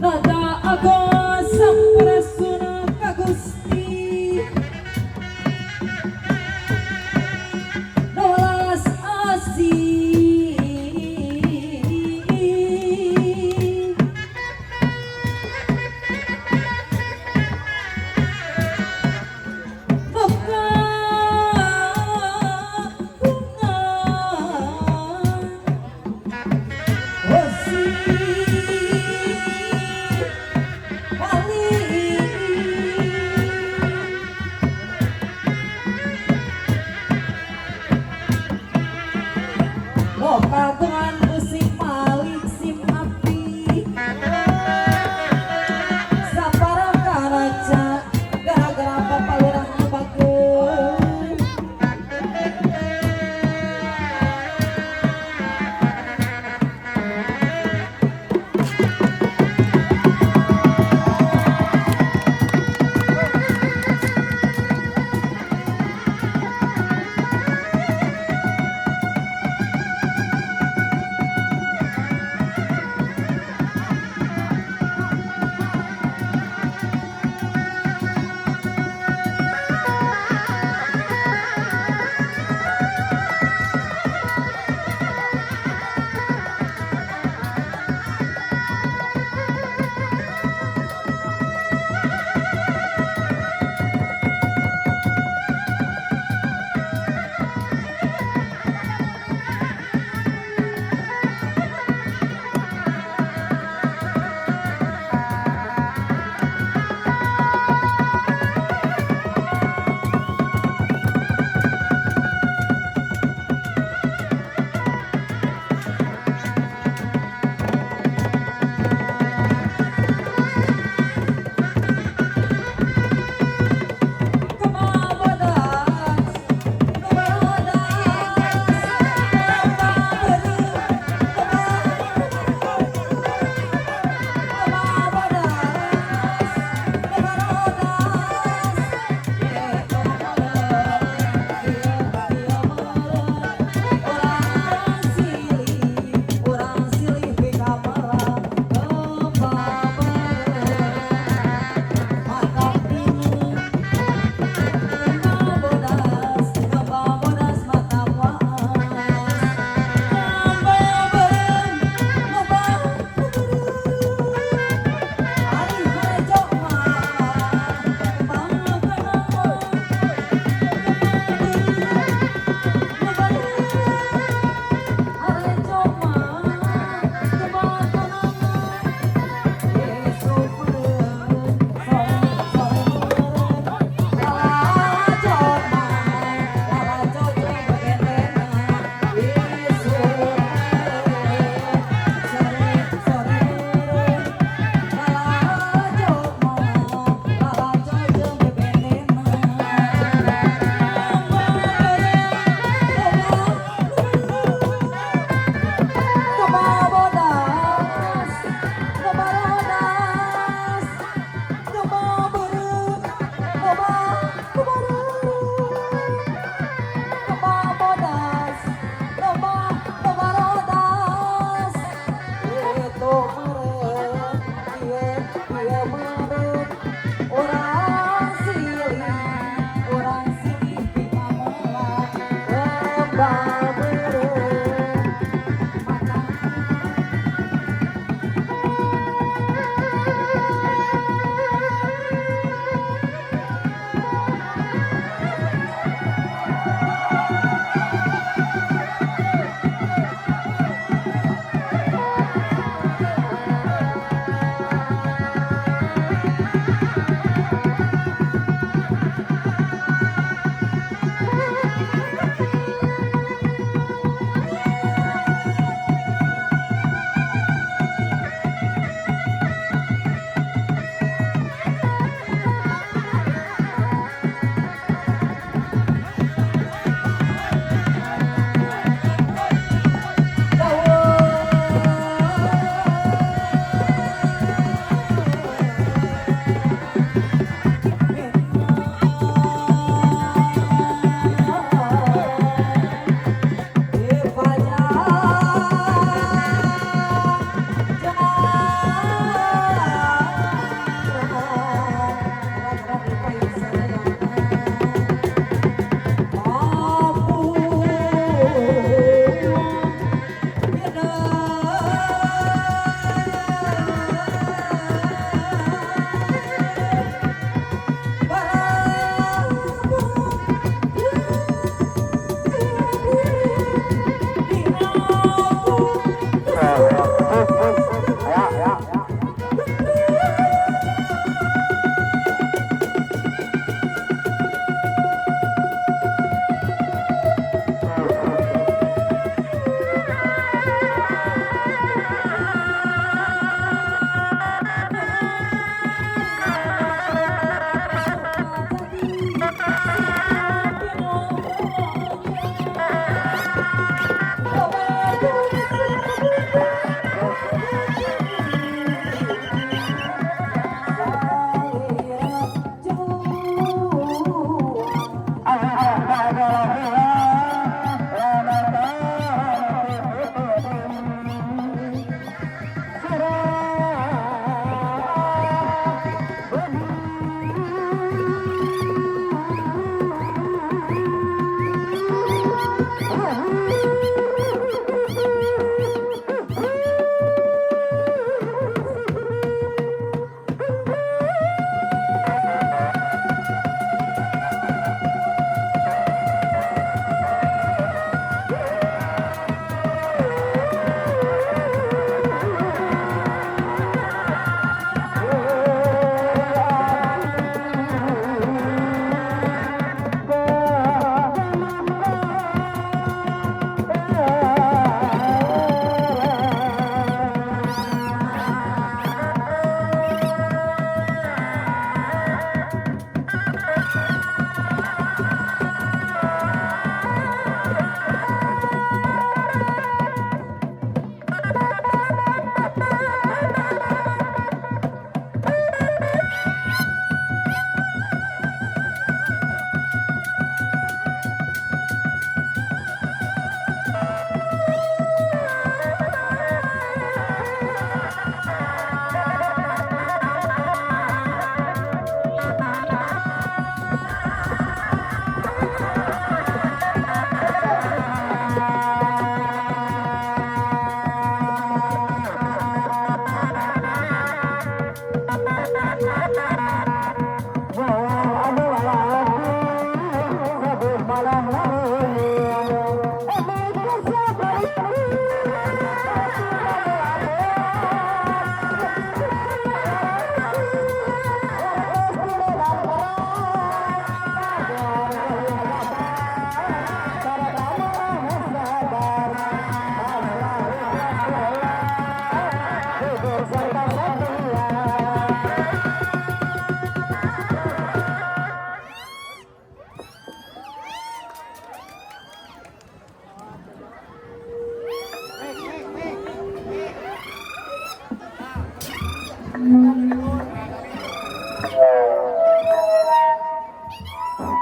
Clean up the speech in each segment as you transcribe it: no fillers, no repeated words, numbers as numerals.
Nada ako. Sampurasun, kagusto.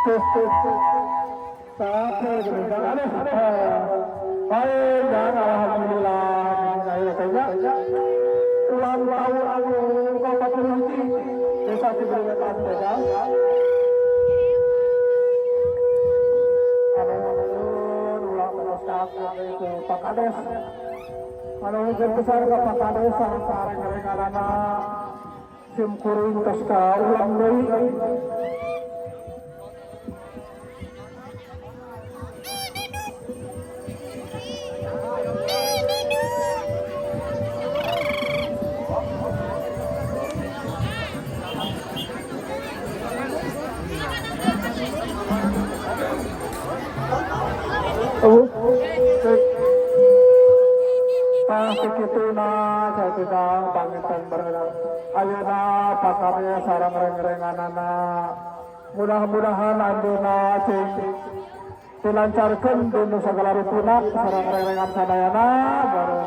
Tes tes. Sampai gitu. Aduh. Baik, dan alhamdulillah ayo teh ulang tahun anu ka-41 Desa Ciberwetan teh. Anu ulang tahun itu Pak Kades. Anu besar ka Pak Kades sareng sareng-sarenganana sim kuring tos ka ulang deui. Oh, tah sakituna sakitu panginten bareng ayeuna pakarya sareng reng-renganana mudah-mudahan anjeunna cing dilancarkeun dinu sagala rupina sareng reng-rengan sadayana bareng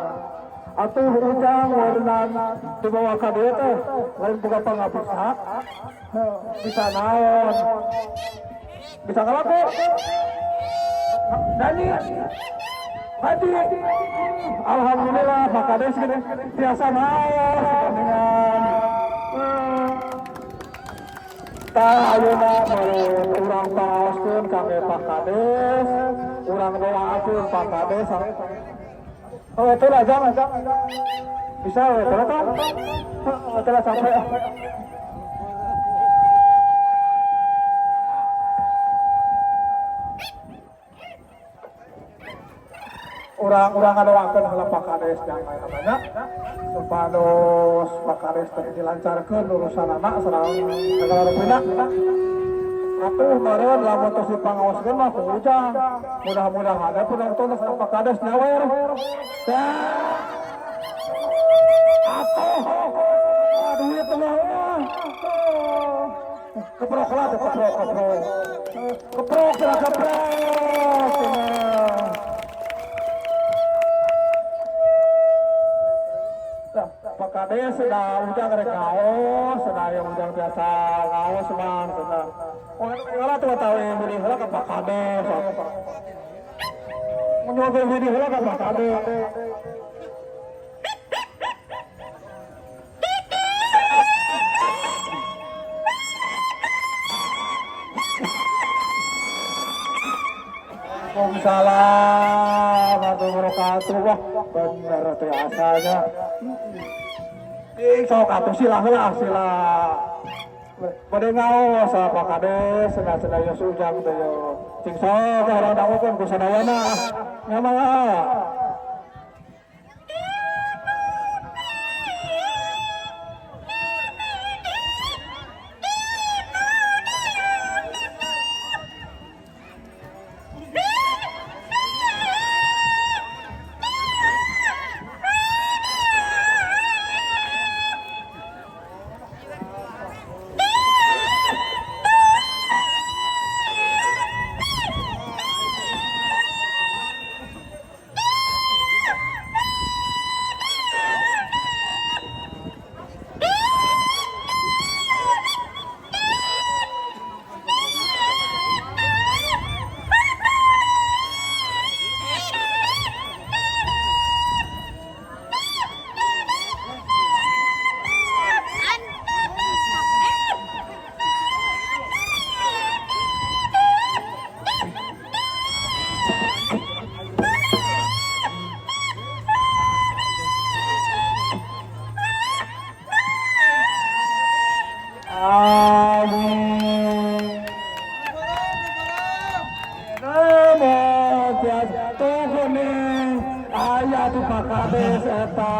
atuh ujang warnan dibawa ka dieu teh lain boga pangabisa bisa naon bisa ngalaku nyanyi ngaji. Alhamdulillah Pak Kades gini biasa naon dengan tah ayeuna urang pangaoskeun kangge Pak Kades, urang doakeun Pak Kades. Oh itu lah jangan bisa itu lah tong itu lah sampai. Urang-urang ngadoakeun heula Pak Kades jangan namanya supados Pak Kades teh dilancarkeun urusanana sareng segala rupina. Atuh meureun lamun tos dipangaoskeun mah ku ujang mudah-mudahan ada penonton Pak Kades nyawer. Atuh duit mah keprok lah tuh, keprok keprok keprok lah keprok. Pak Kades sudah ujang rek ngaos, sudah yang ujang biasa ngaos mah sudah. Oh, heula tuh tahu yang beli heula ka Pak Kades. Menyusul beli heula ka Pak Kades. Waalaikumsalam warahmatullahi wabarakatuh. Wah, bener teh asanya. Ing sok atuh sila heula sila. Bade ngaos Pak Kades cenah-cenah yo ujang teh yo. Cing sok urang dangukeun ku sadayana. Nya mangga. Amin. Namo tias aya di Pak Kades eta.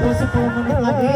Waktu 10 menit lagi.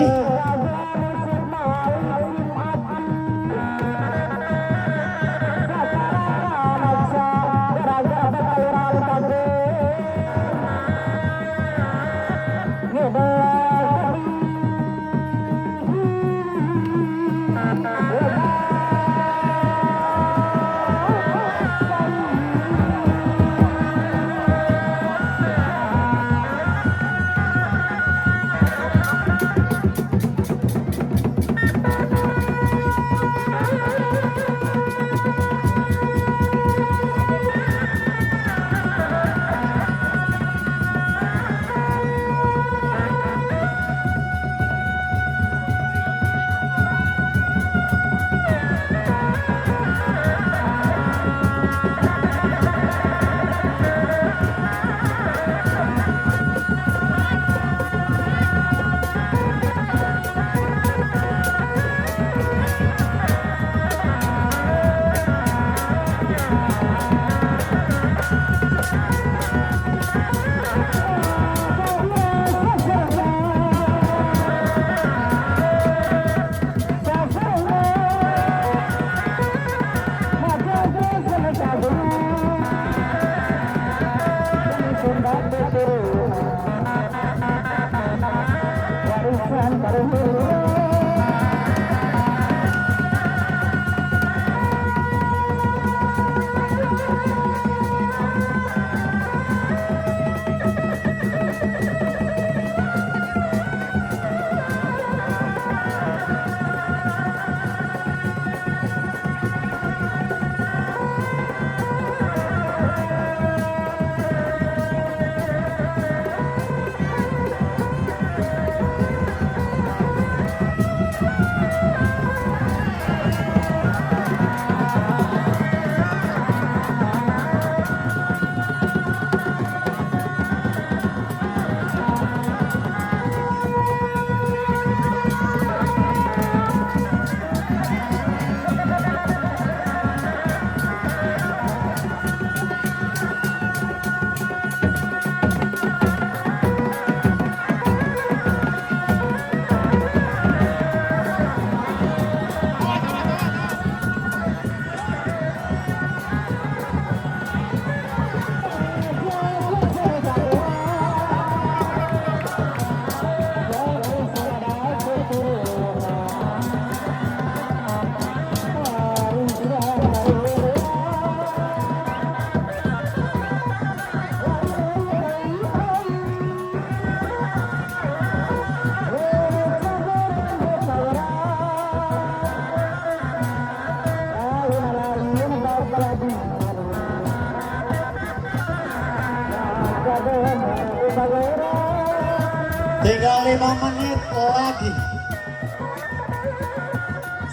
Tinggal 5 menit lagi.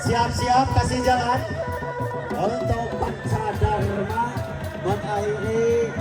Siap-siap kasih jalan untuk Panca Dharma mengakhiri